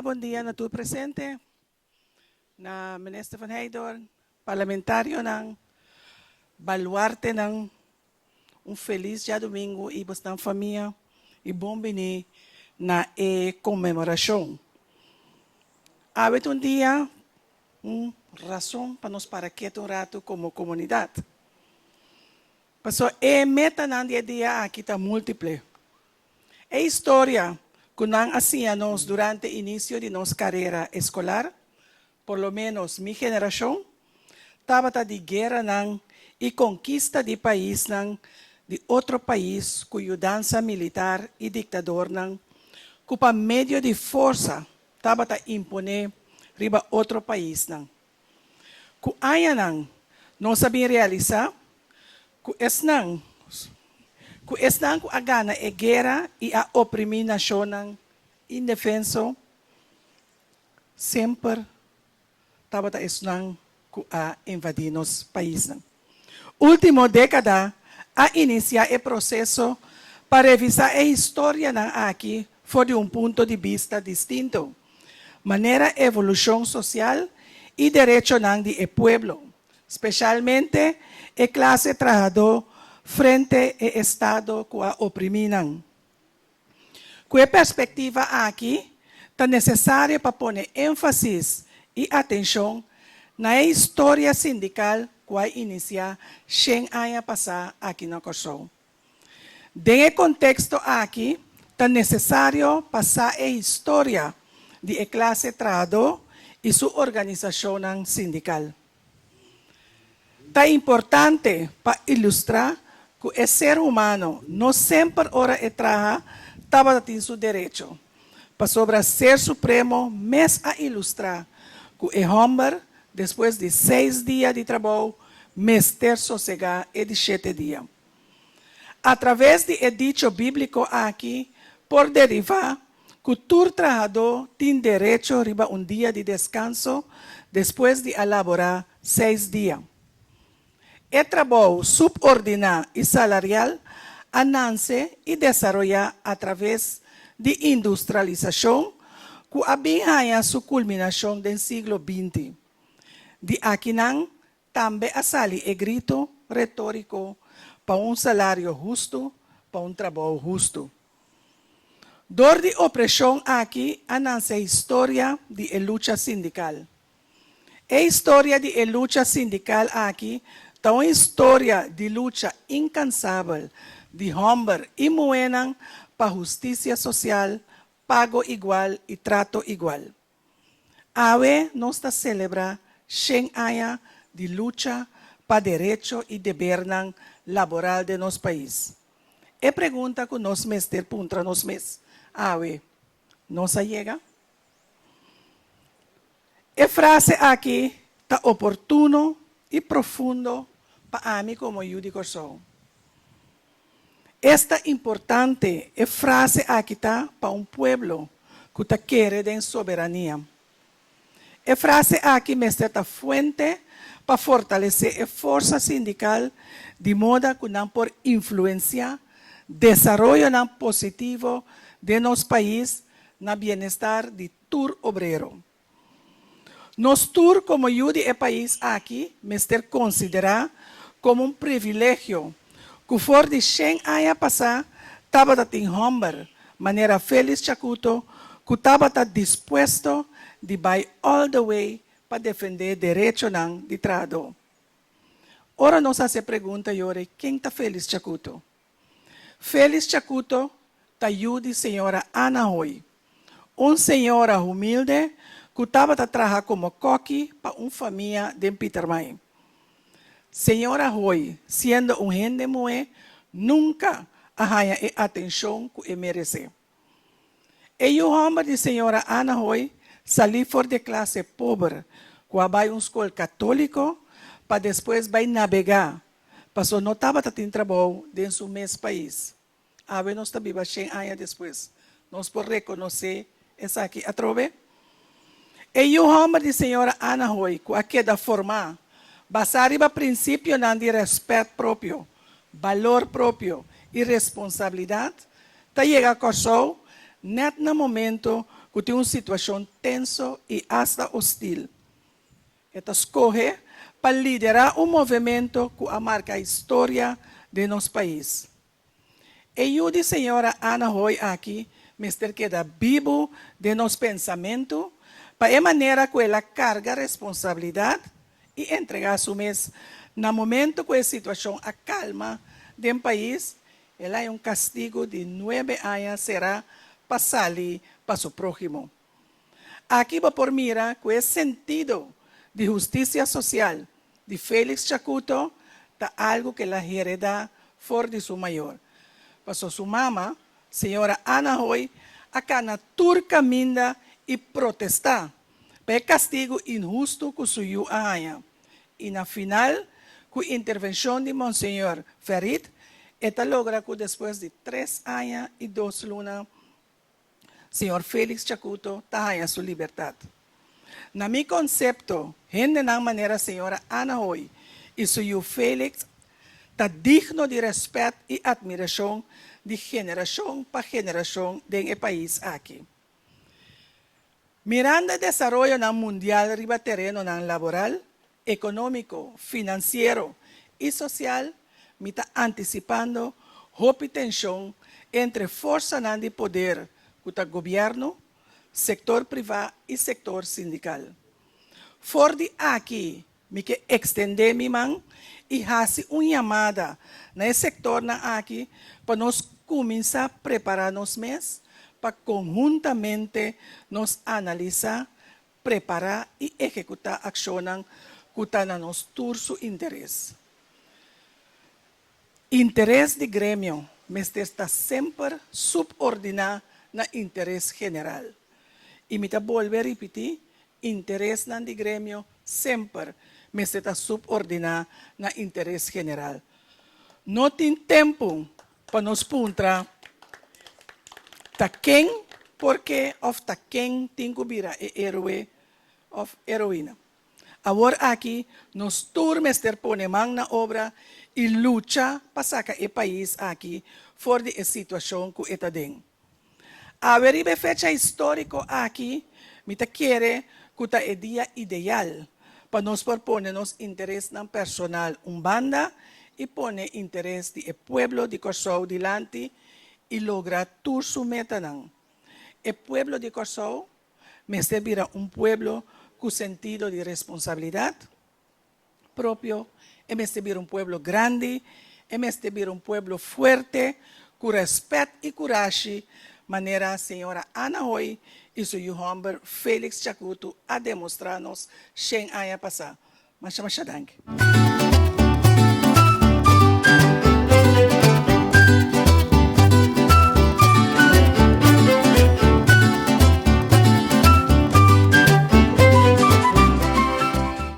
Bon dia na tur presente, na Minister van Heydoorn, parlamentarionan, baluartenan, un felis djadumingu i bosnan famia i bon bini na e konmemorashon. Awe ta un dia, un rason pa nos para ketu un ratu komo komunidat. Pasobra e metanan di e dia aki ta multiple. E historia ku nan a siña nos durante inisio di nos karera eskolar, por lo ménos mi generashon, tabata di gueranan i konkista di paisnan di otro pais ku yudansa militar i diktadornan ku pa medio di forsa tabata imponé riba otro paisnan. Ku añanan nos a bin realisá ku esnan ku esnan ku a gana e guera i a oprimí nashonnan indefenso semper tabata esnan ku a invadí nos paisnan. Último dékada a inisiá e proseso pa revisá e historianan aki for di un punto di bista distinto, manera evolushon sosial i derechonan di e pueblo, speshalmente e klase trahadó frente e estado ku a oprimí nan. Ku e perspektiva aki, ta nesesario pa pone énfasis i atenshon na e historia sindikal ku a inisiá shen aña pasá aki na Kòrsou. Den e konteksto aki, ta nesesario pa sa e historia di e klase trahadó i su organisashonnan sindikal. Ta importante pa ilustrá ku e ser humano no semper ora e traha tabata tin su derecho, pasobra Ser Supremo mes a ilustrá ku e hòmber despues di seis dia di trabou mester sosegá e di shete dia. Atraves di e dicho bíbliko aki por derivá ku tur trahadó tin derecho riba un dia di deskanso despues di a laborá seis dia. E trabou subordiná i salarial a nanse i desaroyá atraves di industrialisashon ku a bin haña su kulminashon den siglo binti. Di akinan Tambe a sali e grito retóriko pa un salario hustu pa un trabou hustu. Dor di opreshon aki a nanse historia di e lucha sindikal. E historia di e lucha sindikal aki ta un historia di lucha inkansabel di hòmber i muhénan pa hustisia sosial, pago igual i trato igual. Awe nos ta selebrá shen aña di lucha pa derecho i debernan laboral den nos pais. E pregunta ku nos mester puntra nos mes awe, Nos a yega? E frase aki ta oportuno i profundo pa ami komo yu di Kòrsou. Esta importante e frase aki ta pa un pueblo ku ta kere den soberania. E frase aki mester ta fuente pa fortalesé e forsa sindikal di moda ku nan por influensiá desaroyonan positivo den nos pais na bienestar di tur obrero. Nos tur komo yu di e pais aki mester konsiderá komo un privilegio ku for di shen aña pasá tabata tin hòmber manera Félix Chacuto ku tabata dispuesto di bai all the way pa defendé derechonan di trahadó. Ora nos hasi e pregunta yori ken ta Félix Chacuto? Félix Chacuto ta yu di señora Ana Hoy, un señora humilde ku tabata traha komo kòki pa un famia den Pietermaai. Señora Hoy, siendo un hende muhé, nunka a haña e atenshon ku e meresé. E yu hòmber di señora Ana Hoy salí for di e klase pober ku a bai un skol katóliko pa despues bai nabegá pasobra no tabata tin trabou den su mes pais. Awe nos ta biba shen aña despues. Nos por rekonosé esaki atrobe? E yu hòmber di señora Ana Hoy ku a keda formá basá riba prinsipionan di rèspèt propio, balor propio i responsabilidat, ta yega Kòrsou nèt na momento. ku tin un situashon tenso i asta hostil. E ta skohe pa liderá un movemento ku a marka historia den nos pais. E yu di señora Ana Hoy aki mester keda bibu den nos pensamentu pa e manera ku el a karga responsabilidat i entregá su mes na momento ku e situashon a kalma den pais, el a haña un kastigu di nuebe aña será pa sali pa su próhimo. Aki bo por mira ku e sentido di hustisia sosial di Felix Chacuto ta algu ku el a heredá for di su mayor. Paso su mama, señora Ana Hoy, a kana tur kaminda i protestá pa e kastigu inhustu ku su yu a haña. I na final, ku intervenshon di Monseñor Ferrit, e ta logra ku despues di tres aña i dos luna, Señor Felix Chacuto ta haña su libertad. Na mi concepto, hendenan manera señora Ana Hoy y su yu Felix ta digno di respet y admiracion di generacion pa generacion den e pais aki. Mirando e desaroyonan mundial riba terenonan laboral, economico, financiero y social, mi ta anticipando hopi tension entre forsanan di poder cu ta gobierno, sector priva y sector sindical. For di aki mi ke extende mi man y haci un yamada na e sectornan aki pa nos cuminsa prepara nos mes pa conhuntamente nos analisa prepará i ehekutá akshonnan ku ta na nos tur su interes. Interes di gremio mester ta semper subordiná na interes general. I mi ta bolbe ripití, interesnan di gremio semper mester ta subordiná na interes general. No tin tempu pa nos puntra ta ken, porke òf ta ken tin ku bira e héroe òf heroina. Awor aki nos tur mester pone man na obra i lucha pa saka e pais aki for di e situashon ku e ta den. Awe riba e fecha históriko aki mi ta kere ku ta e dia ideal pa nos por pone nos interesnan personal un banda i pone interes di e pueblo di Kòrsou dilanti i logra tur su metanan. E pueblo di Kòrsou mester bira un pueblo ku sentido di responsabilidat propio, e mester bira un pueblo grandi, e mester bira un pueblo fuerte, ku rèspèt i kurashi, manera señora Ana Hoy i su yu hòmber Felix Chacutu a demostrá nos shen aña pasá. Masha masha danki.